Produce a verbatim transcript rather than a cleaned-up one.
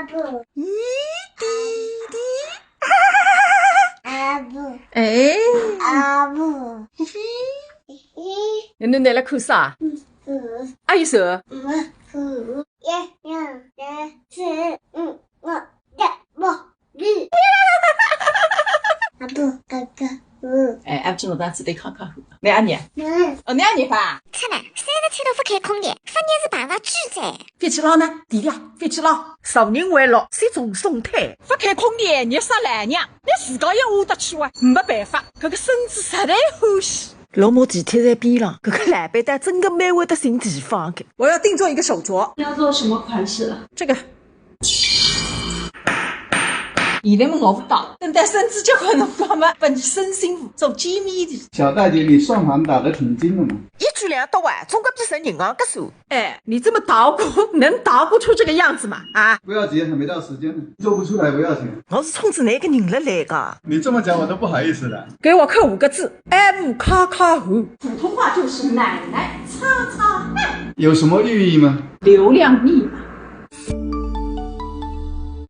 咦，弟弟。阿布。哎。阿布。嘿嘿。侬拿来看啥？嗯。阿有啥？嗯，嗯，一，两，三，四，五，六，七，八，九。阿布，哥哥，嗯。哎，阿布，侬当时对康康吼。侬阿热？嗯。哦，侬阿热吧？出来，三十天都不开空调，发热是办法巨哉。 飞机佬呢？弟弟啊，飞机佬。啥人为了雪中送炭？勿开空调，热煞老娘，侬自家也下得去哇，没办法，搿个孙子实在欢喜。老母地铁站边浪，搿个老板倒真个蛮会得寻地方个。我要定做一个手镯。要做什么款式的？这个。现在么我勿讲，等到孙子结婚辰光嘛，拨伊孙媳妇做见面礼。小戴姐，你算盘打得挺精的嘛。一举两得啊，总归比人银行个数。 哎，你这么捣鼓，能捣鼓出这个样子吗？啊？不要急，还没到时间呢，做不出来不要紧。我是冲着㑚个人来来个。你这么讲，我都不好意思了。给我刻五个字，阿布卡卡后。普通话就是奶奶擦擦汗。有什么寓意吗？流量密码。